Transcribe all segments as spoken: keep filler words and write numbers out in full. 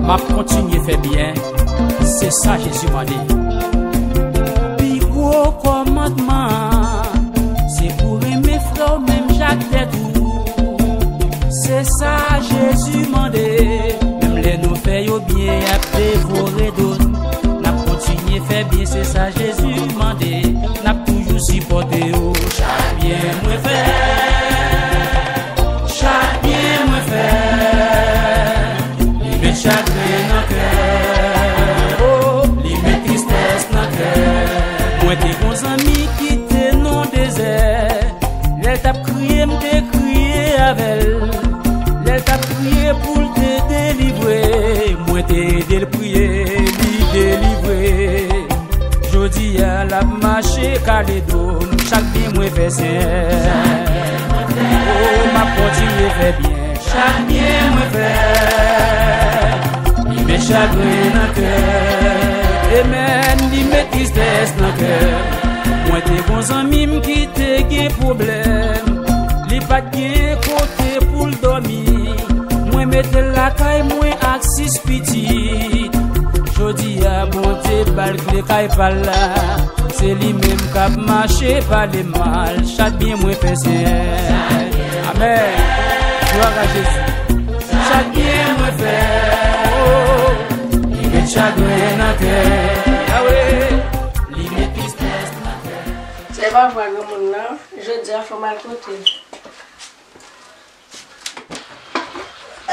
M ap kontinye fè byen, se sa Jezi mande. Pi gwo kòmandman an, se pou renmen frè w menm jan ak tèt ou. Se sa Jezi mande. Menm lè nou fè yo byen, y ap devore do n. N ap kontinye fè byen, se sa Jezi mande. N ap toujou sipòte yo. Chak byen mwen fè, chak byen mwen fè, li met chagren nan kè, oh, li met tristès nan kè. Mwen te gon zanmi ki te nan dezè. Lè l t ap kriye, m te kriye avè l. Lè l t ap kriye pou l te delivre, mwen te ede l priye, li delivre. Jodi a, l ap mache kale do m, chak byen mwen fè, Senyè. O, m ap kontinye fè byen, chak byen mwen fè, li met chagren nan kè. Amèn, li met tristès nan kè. Mwen te gon zanmi m ki te gen pwoblèm. Li pa t gen kote pou l dòmi. Mwen mete l lakay mwen ak sis pitit. Jodi a, Bondye ba l kle kay pa l la. Se li menm k ap mache pale mal. Chak byen mwen fè, Senyè. Amèn. Glwa a Jezi. Chak byen mwen fè, oh, li met chagren nan kè. Yawe, li met tristès nan kè. Se pa vwa granmoun nan, jodi a fò m al kote l.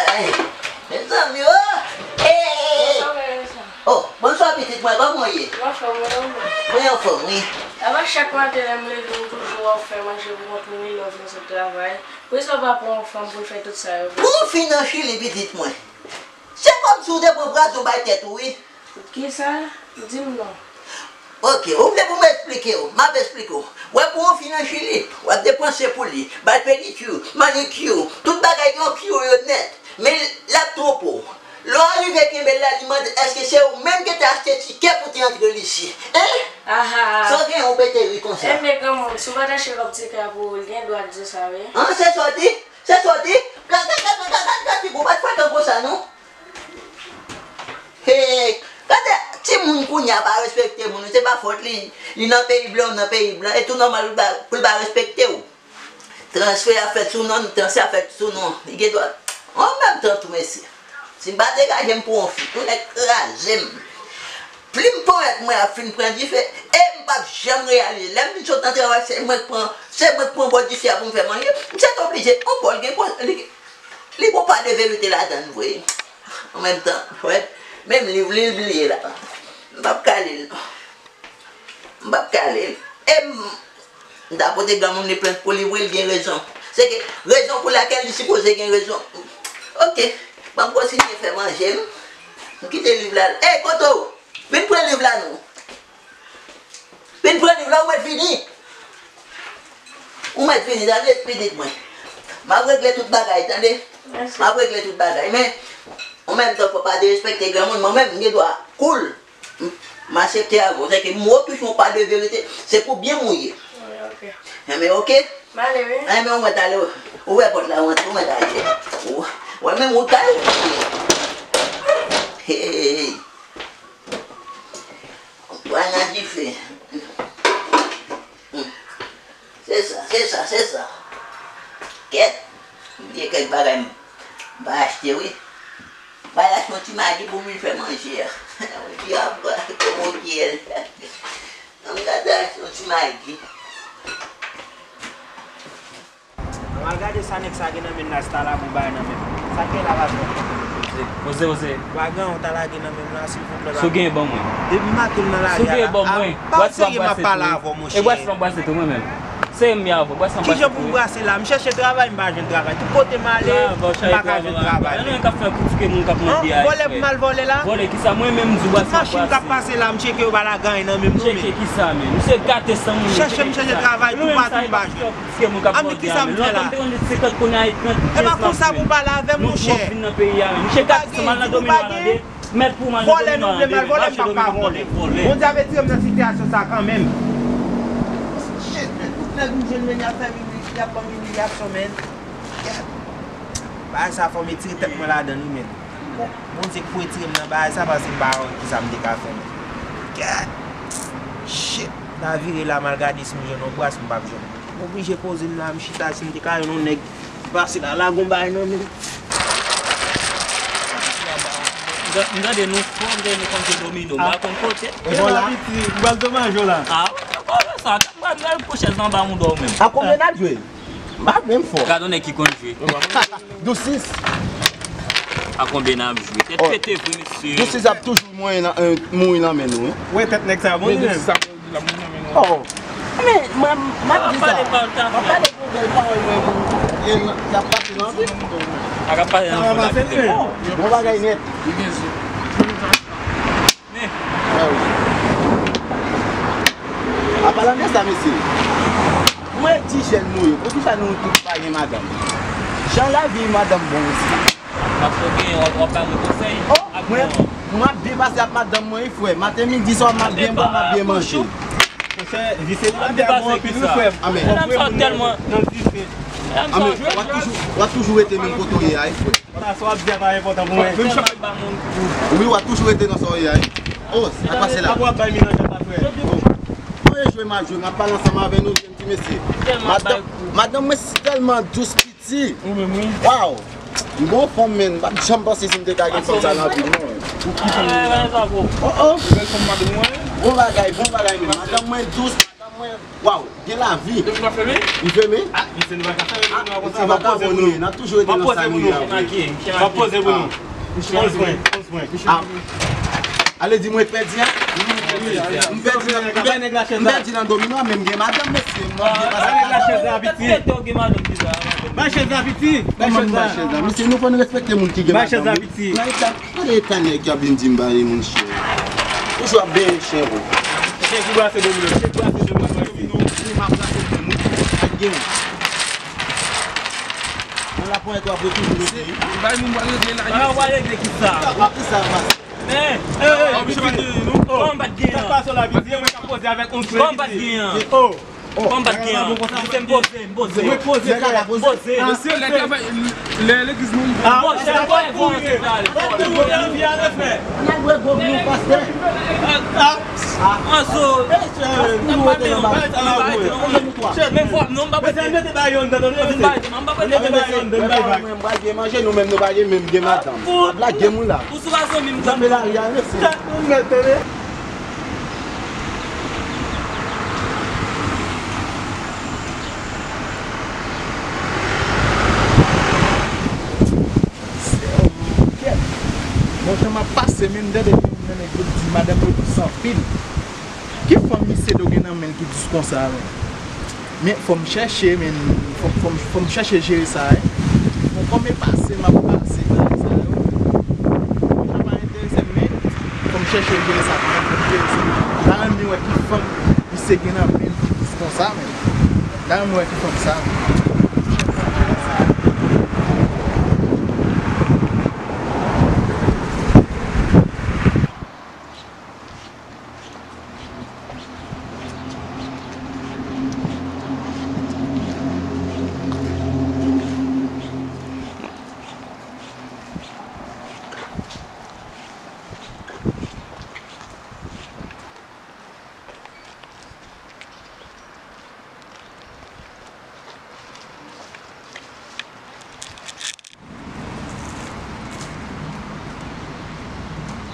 Ay, mezanmi, oh! Hey! Bonswa, frè Vincent. Oh, bonswa, pitit mwen, kòman w ye? M anfòm, mwen anfòm. Mwen anfòm, wi. Apa chak maten lè m leve, m toujou wè w fè manje pou kont ou, ni lè w vin sot travay. Poukisa w pa pran yon fanm pou l fè tout sa yo pou ou? Pou yon fi nan Chili, pitit mwen. Se kòmsi w te pran pwazon bay tèt ou, wi. Kisa? Di m non. Ok, ou vle pou m eksplike w? M ap eksplike w. W wè pou yon fi nan Chili, w ap depanse pou li, ba l pedikir, manikir, tout bagay yo kir yo nèt. Men l ap twonpe w. Lè w rive kenbe l la, li mande èske se ou menm ki te achte tikè pou te antre l isi. Hein? Aha. Sa w gen yon pete ri konsa? Enben, granmoun, si w pa t achte kòb tikè a pou ou, l gen dwa di w sa, wi. An, se sa w di? Se sa w di? Gad, gad, gad, gad, gad, gad figi w, pa t frekan konsa, non. Hey, gade, timoun kounye a pa respekte moun, se pa fòt li, li nan peyi blan, ou nan peyi blan, e tou nòmal pou l pa, pou l pa respekte w. Transfè a fèt sou non, transfè a fèt sou non, li gen dwa, an menm tan tou, mesye. Si m pa degaje m pou yon fi, tou nèg kraze m. Plim ponyèt mwen ap fin pran dife, e m p ap janm reyalize. Lè m vin sot nan travay, se mwen k pran, se mwen k pran bò dife a pou m fè manje, m sètoblije, yon bò l gen, li, li gon pa de verite ladan l vre. An menm tan, wè, menm liv li, li bliye la. M p ap ka li l non. M p ap ka li l. E m, m ta pote granmoun li plent pou li, wi, l gen rezon. Se ke rezon pou lakèl li sipoze gen rezon. Ok, ban m kontinye fè manje m. M kite liv la. Ey, kote w? Vin pran liv la non. Vin pran liv la, ou mèt vini. Ou mèt vini, tande, pitit mwen. M ap regle tout bagay, tande? Mèsi. M ap regle tout bagay, men, an menm tan, fò pa derespekte granmoun, mwen menm, m gen dwa cool. M, m aksepte avè w, se ke m wè w touche yon pa de verite, se pou byen m ou ye. Wi, ok. Enben, ok? M ale, wi. Enben, ou mèt ale, wi. Ouvè pòt la, ou mèt, ou mèt ale. Ou, ou menm, ou kay ou ye. Hey, hey, hey. Pran nan dife. Se sa, se sa, se sa. Kèt. M bliye kèk bagay m pa achte, wi. M al achte yon ti magi pou m vin fè manje a. Wi, pi ap, kòman w ye? Ann gade achte yon ti magi. Ann al gade sa nèg sa gen nan men l la, si ta lage yon bagay nan men l. Sa k gen la, patwon? Poze, poze, poze. Wagan, w ta lage nan men m la, silvouplè, patwon. Si w gen, ban mwen. Depi maten m nan lage a la. Si w gen, ban mwen. A, pa w serye, m ap pale avè w, monchè. E bwès lan brase tou, mwen menm. Se m ye avè w, bwès lan brase tou. Kijan pou m brase la? M chèche travay, m pa jwenn travay. Tout kote m ale, m pa ka jwenn travay. Nan yon k ap fè kritike moun k ap mande a. Vòlè pou m al vòlè la? Vòlè kisa? Mwen menm m di w bwès lan brase. Tout machin k ap pase la, m tcheke yo pa lage anyen nan men m non, men. Cheke kisa, men? Misye gate san moun, cheke kisa? M cheke travay toupatou, m pa jwenn. Kisa m fè la? Lòt tan m te konn li senkant, kounye a e trant, kenz m ap jwenn. E pa konsa pou w pale avè m, monchè. Nou twòp vin nan peyi a, men. Misye gate san m al nan domino a, tande. Mèt pou m al nan domino a, tande. Vòlè nou vle m al vòlè, m p ap ka vòlè. Bondye avèti m nan sitiyasyon sa kanmenm. Shit, men, tout nèg m jwenn men, y ap fè m imilye, y ap ban m imilyasyon, men. Bagay sa fò m retire tèt mwen ladan li, men. Bon, Bondye k pou retire m nan bagay sa, paske m pa wè kisa m te ka fè menm. Gad! Shit! M ta vire la, m al gade si m jwenn yon bras, m p ap jwenn. M oblije poze m la, m chita, si m te ka jwenn yon nèg ki pase la, lage yon bagay nan men m. M tande nou fò, m tande nou konn jwe domino, m pa konn kote. E bon la. Piti, m pral domaj ou la. Ah, ou konn sa, m pral pran chèz anba mouda w menm. A konbyen n ap jwe? M pa menm fò. Gad yon nèg ki konn jwe. Douz sis. A konbyen n ap jwe? Tèt pete vre, mesye. Douz sis ap toujou mouri nan, euh, mouri nan men nou, wi. Wè tèt nèg sa bon li menm. Oh. Men, mwen, m ap di sa. M ap pale pou bèl pawòl mwen pou, e, y ap pase nan fon. A k ap pase nan fon la. Bon bagay nèt. Men. Ah wi. An palan de sa, mesye, mwen di jèn nou yo, poukisa nou tout pa gen madanm? Jan lavi madanm bon, mesye. Paske w gen, w ap, w ap ba nou konsèy. Oh, mwen, mwen ap byen pase ak madanm mwen, wi, frè. Maten, midi, swa, m ap byen bwè, m ap byen manje. Monchè, vi selibatè bon anpil, wi, frè. Amèn. Madanm sa tèlman nan dife. Amèn. W ap toujou, w ap toujou rete menm kote w ye a, wi, frè. Sa w ap di a pa enpòtan pou mwen. Wi, w ap toujou rete nan sa w ye a, wi. Oh, sa k pase la? Apre w ap bay menaj a sa, frè. Oh. Mwen jwe, m ap jwe, m ap pale ansanm avè nou, jèn ti mesye. Madanm, madanm mwen tèlman dous, piti. Ou menm, wi. Waw! M gon fanm, men m pa t janm panse si m te ka gen fanm sa nan vi m, non. Ou ki fanm sa? Oh, oh. Bèl fanm madanm mwen. Bon bagay, bon bagay, men. Madanm mwen dous, madanm mwen, waw, gen lavi. Depi w ap fèmen? Li fèmen? Ah, misye, nou pa ka fèmen, nou pa konsa. M ap poze pou nou. N ap toujou rete nan sa nou ye a, wi. M ap poze pou nou. Onz pwen, onz pwen. Ah. Ale di mwen pèdi a? M pèdi nan, m pèdi nan domino a, men m gen madanm, mesye. M ap depase madanm. Bay chèz la, piti. Bay chèz la, piti. Bay chèz la. Mesye, nou fò n respekte moun ki gen madanm, wi. Nan eta, gade eta nèg k ap vin di m ba li, monchè. Toujou ap benyen chen, bro. Chen ki brase domino, chen ki brase domino. Wi, m ap brase domino. Ak gen. Nan laponyèt w ap ret toujou rete. Bay moun pral regle la. Ah, w a regle kisa? Kisa pase? Men, eh, eh, piti. Kòman m pa t gen an? Sa k pase la, piti? E mwen k ap koze avèk yon frè. Kòman m pa t gen an? Oh. Kòman m pa t gen an? Misye, m poze, m poze. Mwen poze, frè. Poze. Mesye, lè travay, lè legliz nou. Ah, bon, se la pou kouri. Lè nou kouri, lè nou vye ale, frè. N a dwe gwo nou, pastè. Ah. Anso. Men fò, non, m pa prete. Mete ba yo anndan, tande, mete. M pa prete. Mete ba yo anndan, bay bay. Mwen, m pral byen manje, nou menm nou pa gen, menm gen madanm. Ap lage m wi la. Ou sou pa zanmi m. Zanmi lari a, mesye. Chat nou mèt, tande. Bon, tan m ap pase, men m tande gen yon nèg yo di madanm yo dous anpil. Ki fanm misye do gen nan men l ki dous konsa, men? Men fò m chèche, men fò, fò m, fò m chèche jere sa, wi. Bon, kòm e pase, m ap pase bagay sa yo. Sa pa enterese m, men fò m chèche jere sa, fò m jere sa. M ta renmen wè ki fanm misye gen nan men l ki dous konsa, men. M ta renmen wè ki fanm sa, men.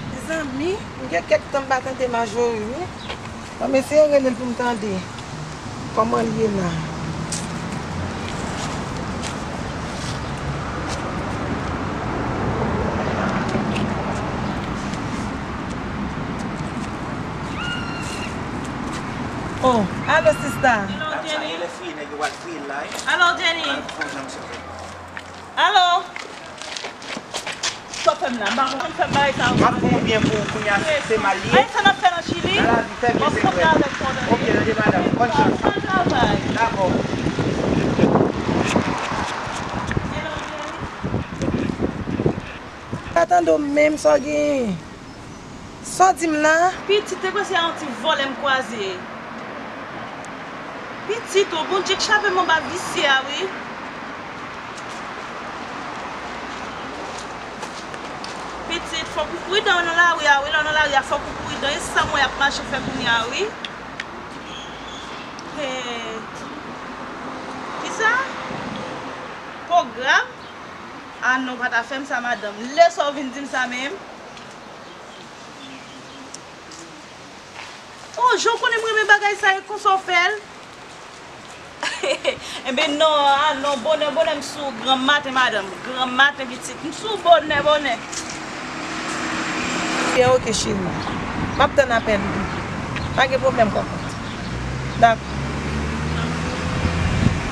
Mezanmi, m gen kèk tan m pa tande Majori, wi. Ban m eseye rele l pou m tande kòman l ye la. Oh, alo, sista. Alo, Jenny. Alo, Jenny. Alo! Sa w fè m la? M pa konn fè bagay sa yo. M ap fè w byen pou ou kounye a, se mal li ye. Ay, sa n ap fè nan Chili? Nan lavi, fè byen, se vre. Ok, tande madanm, bòn chans. Bon travay. Dakò. Pa tande w menm, sa w genyen? Sa w di m la? Pitit, te kwè se yon ti vòlè m kwaze. Pitit, o Bondye k chape m anba visye a, wi. Fòk ou pridan nan lari a, wi, lè w nan lari a, fòk ou pridan. E sa m wè y ap mache fè kounye a, wi. He. Kisa? Pwogram? A non, pa ta fè m sa, madanm. Lè sa w vin di m sa menm? Oh, jan w konnen m renmen bagay sa, e konsa w fè l? Enben non, a non, bonè, bonè, m sou granmaten, madanm. Granmaten, pitit. M sou bonè, bonè. Byen, oke, cheri. M ap tann apèl ou. Pa gen pwoblèm, kòkòt. Dakò.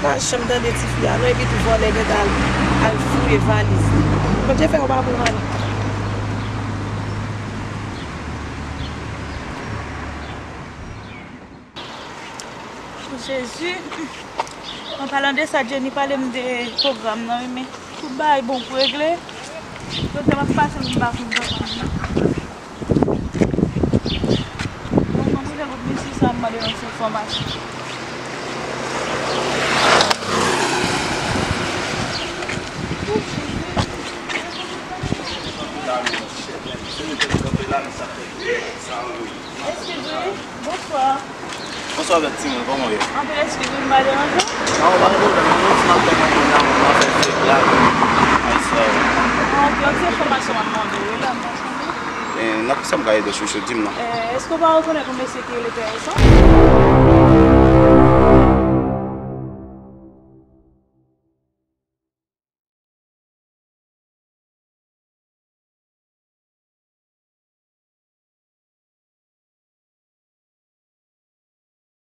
Pa janm tande tifi a, non, epi tou vòlè gentan al, al fouye valiz li. Bondye fè yo pa pou mwen. Jezi. An palan de sa, Jenny pale m de pwogram nan, wi, men tout bagay bon pou regle. Doktè m ap pase m, m pa konn pwogram nan. Bon, mwen mwen gen group mesye sa, m mande yon ti enfòmasyon. Eskize, bonswa. Bonswa, bèl timoun, kòman w ye? Anpil eskize, m pa deranje? Non, pa gen pwoblèm, mwen menm si m ap fè mwen konn nan, mwen ap fè fèt la, wi. Ay, sè. Ah, ok, yon ti enfòmasyon m ap mande w, wi, la, m pa sonje. Eh, nan kisa m ka ede w, chouchou, di m non. Eh, èske w pa rekonèt yon mesye ki rele Pè Esan?